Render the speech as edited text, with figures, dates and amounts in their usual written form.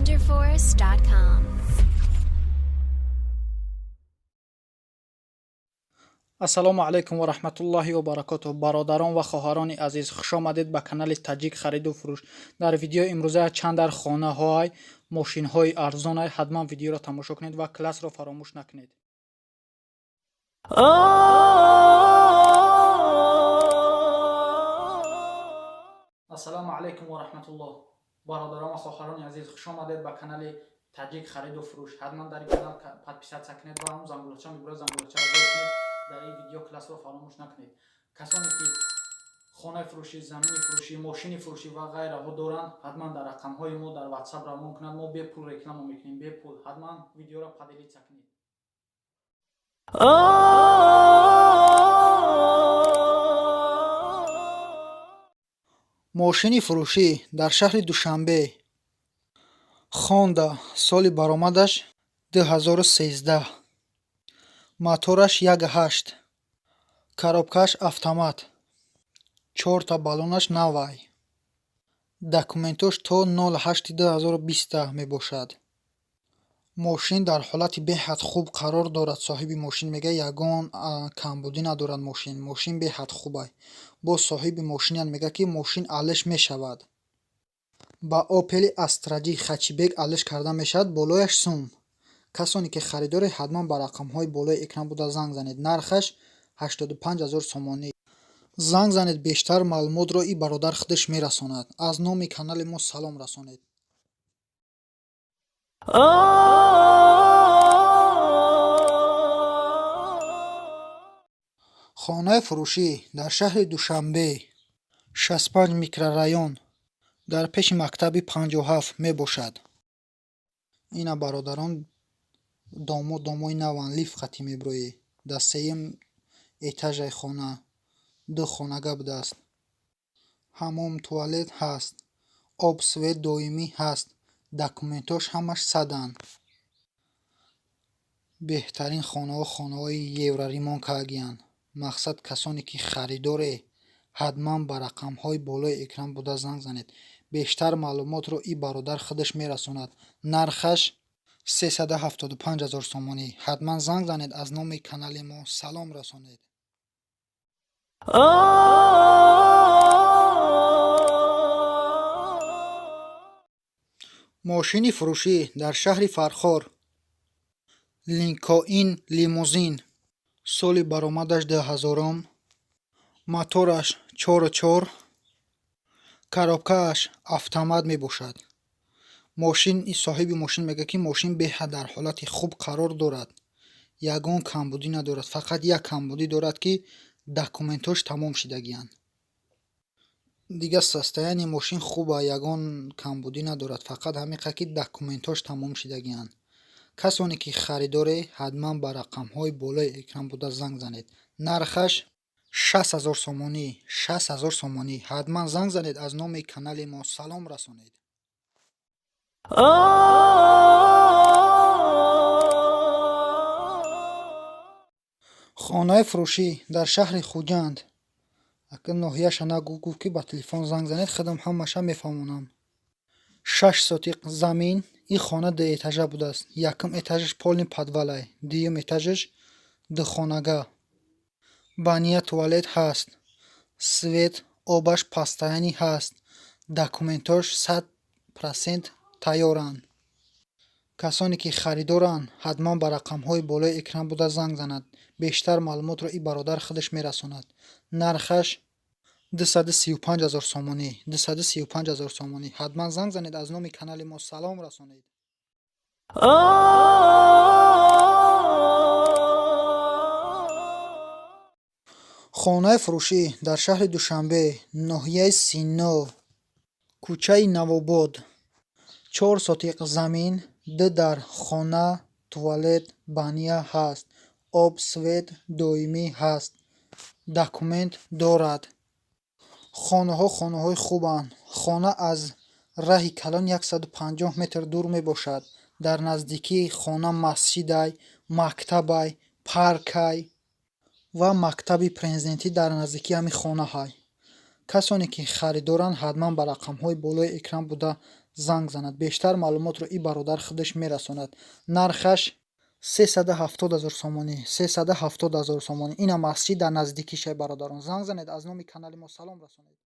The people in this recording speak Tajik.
Wonderforce.com. Ассалому алайкум ва раҳматуллоҳи ва баракотуҳ. Бародарон ва хоҳарони азиз, хушомадед ба канали Таҷик хариду фурӯш. Дар видеои имрӯза чанд дар хонаҳоай, мошинҳои арзонай. Ҳатман видеоро тамошо кунед ва классро фаромӯш накунед. Ассалому алайкум ва раҳматуллоҳ. Бародарон ва хоҳарони азиз, хушомадед ба канали Таҷик хариду фурӯш. Ҳатман дар ин канал подписаться кунед ва ҳамун зангулача мебурад, зангулачаро зер кунед. Дар ин видео классро фаромӯш накунед. Касоне ки хонаи фурӯшӣ, замини фурӯшӣ, мошини фурӯшӣ ва ғайраҳо доранд, ҳатман дар рақамҳои мо дар WhatsApp равон кунанд. Мо бепул реклама мекунем, бепул. Ҳатман видеоро поделиться кунед. Мошини фурӯшӣ дар шаҳри Душанбе, Хонда, соли баромадаш 2013, мотораш 1,8, коробкааш автомат, чорта баллонаш навай, документош то 08-2020 мебошад. Мошин дар ҳолати беҳад хуб қарор дорад. Соҳиби мошин мегӯяд, ягон камбудӣ надорад мошин. Мошин беҳад хубай. Боз соҳиби мошинам мегӯяд, ки мошин алиш мешавад. Ба Опели Астра Ҷи хэтчбек алиш карда мешавад, болояш сум. Касоне ки харидоред, ҳатман ба рақамҳои болои экран буда занг занед. Нархаш 85 000 сомонӣ. Занг занед, бештар маълумотро и бародар худаш мерасонад. Аз номи канали мо салом расонед. Хонаи фурӯшӣ дар шаҳри Душанбе, 65 микрорайон, дар пеши мактаби 57 мебошад. Ина, бародарон, домо домои наванд, лифт қатӣ мебироӣ. Дар сеюм этажаи хона ду хонага будааст. Ҳаммом, туалет ҳаст, об, свет доимӣ ҳаст, документҳош ҳамаш саданд. Беҳтарин хонаҳо хонаҳои евроремонт кардагианд. Мақсад, касоне ки харидоре, ҳатман ба рақамҳои болои экран буда занг занед. Бештар маълумотро и бародар худаш мерасонад. Нархаш 375 000 сомонӣ. Ҳатман занг занед, аз номи канали мо салом расонед. Мошини фурӯшӣ дар шаҳри Фархор, Линкоин лимузин, соли баромадаш 2000-ум, мотораш 4,4, коробкааш автомат мебошад. Мошин, соҳиби мошин мегӯяд, ки мошин беҳад дар ҳолати хуб қарор дорад, ягон камбудӣ надорад. Фақат як камбудӣ дорад, ки документҳош тамом шудагианд. Дигар состояние мошин хуба, ягон камбудӣ надорад, фақат ҳамин қадр, ки документҳош тамом шудагианд. Касоне ки харидоре, ҳатман ба рақамҳои болои экран буда занг занед. Нархаш 60 000 сомонӣ, 60 000 сомонӣ. Ҳатман занг занед, аз номи канали мо салом расонед. Хонаи фурӯшӣ дар шаҳри Хуҷанд. Ака ноҳияша нагуфт, гуфт, ки ба телефон занг занед, худам ҳамаша мефаҳмонам. 6 сотиқ замин. Ин хона дуэтажа будааст. Якум этажаш полный подвалай, дуюм этажаш духонага. Баня, туалет ҳаст, свет, обаш постоянный ҳаст, документҳош 100% тайёранд. Касоне ки харидоранд, ҳатман ба рақамҳои болои экран буда занг занад. Бештар маълумотро и бародар худаш мерасонад. Нархаш 235 000 сомонӣ, 235 000 сомонӣ. Ҳатман занг занед, аз номи канали мо салом расонед. Хонаи фурӯшӣ дар шаҳри Душанбе, ноҳияи Сино, кӯчаи Навобод, 4 сотиқ замин, ду дар хона, туалет, баня ҳаст, об, свет доимӣ ҳаст, документ дорад. Хонаҳо хонаҳои хубанд. Хона аз раҳи калон 150 метр дур мебошад. Дар наздикии хона масҷидай, мактабай, паркай ва мактаби президентӣ дар наздикии ҳамин хона ҳай. Касоне ки харидоранд, ҳатман ба рақамҳои болои экран буда Занг занад, бештар маълумотро и бародар худаш мерасонад. Нархаш 370 000 сомонӣ, 370 000 сомонӣ. Ина масҷид дар наздикиша, бародарон. Занг занед, аз номи канали мо салом расонед.